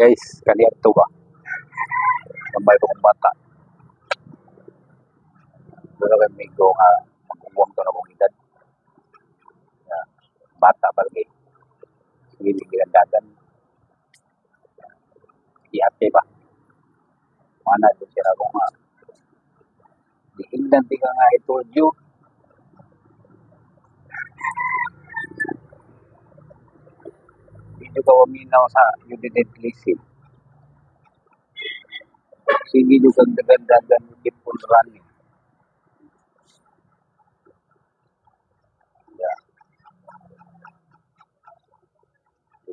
Guys, kaniadto ba? Tambay ko kong bata. Pero kay migo nga mag-uwang to na kong edad. Nga, bata pa lagi. Sige, gilandagan. Iate ba? Mana ito siya ako nga. Dihingdan ti ka nga I told you. Hindi ka waminaw sa you didn't listen. Sige yung kang dagan-dagan, you keep on running. Yeah.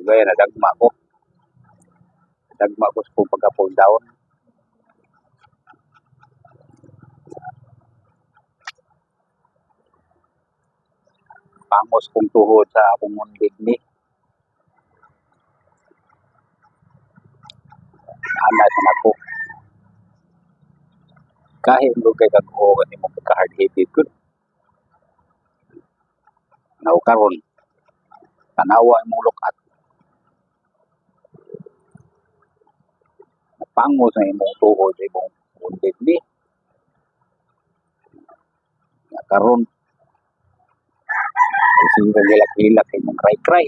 Gaya, nadagma ko. Nadagma ko sa kong pagka-fall down. Pangos kong tuhod sa akong mundig ni. Ana sa nako. Kahit mo kay kag-o kasi mo pagka hard-headed ko. Naw karon tanawa imong look at. Napangos na imong tuhod sa imong wounded knee. Na karon sige kag hilak-hilak sa imong cry-cry.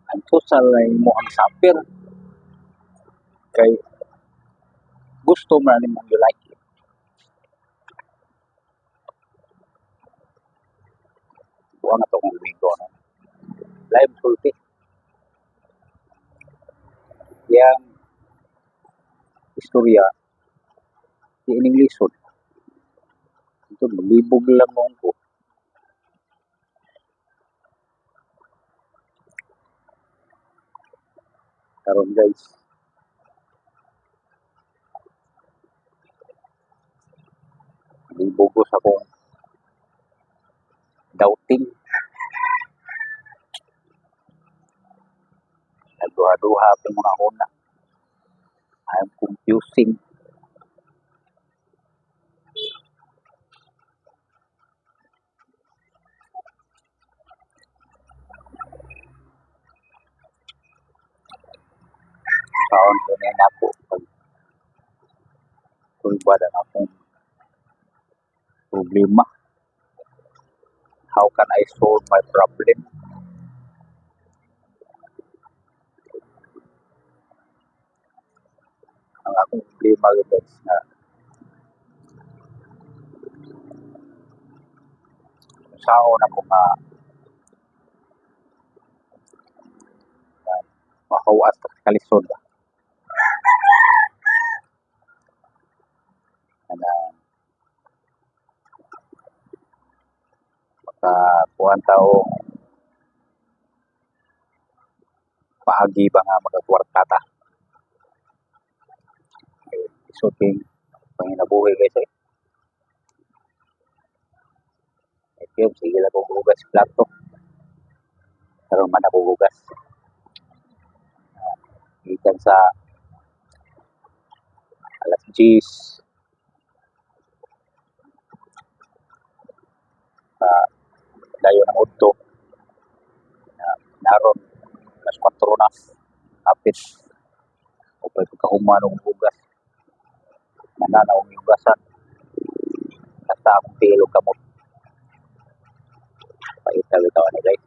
Ang social na imo ang suffer kay gusto man nimong you like it. Buang na to kong amigo, no? Live sulti. Yang istorya di ining lisod. Ito, maglibog lang noon ko. Karon guys, libog ko sa akong doubting. Nagduha-duha akong mga una. I'm confusing. Taon ko na ako pag sulbad ang akong problema. How can I solve my problem? Ang akong problema guys na saon ako nga makawas sa kalisod ba? Kana makakuan tao paagi ba nga magakwarta ta. Isod king panginabuhi guys eh. Okay, sige lang kong hugas plato. Karon man ako hugas. Gikan sa alas 10 sa dayo ng udto. Naron alas 4 na. Kapit. Upay pagkahuman og hugas. Manana og hugasan. Basta akong tiil og kamot. Paita bitaw ni guys.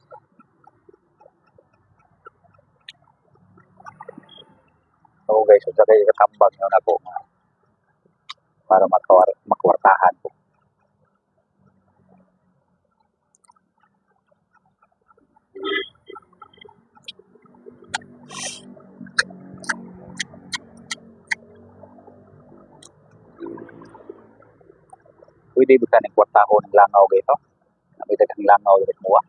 So guys, unsa kay katambang yun ako nga para makwartahan ko. Pwede ba ka ng kwartahon ng langaw guys, no? Namin daghang langaw diri muwa.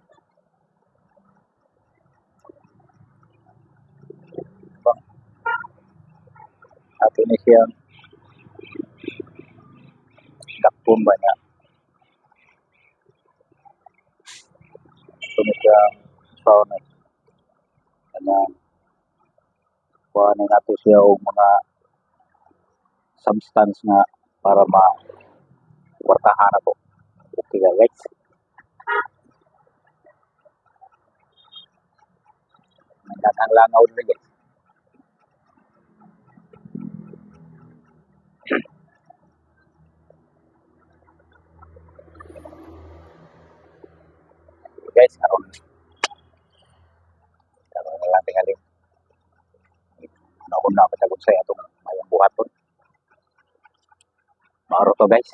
Bang. Ato ni siyang dakpon ba niya? Ato ni siyang saon eh. Kanang kuha na nato siya og mga substance nga para ma kwartahan ato. Tiga, guys. May daghang langaw diri, guys. Guys, karon karon na lang tingali. Nauna pa sa unsay atong mayong buhaton. Mao ra to, guys.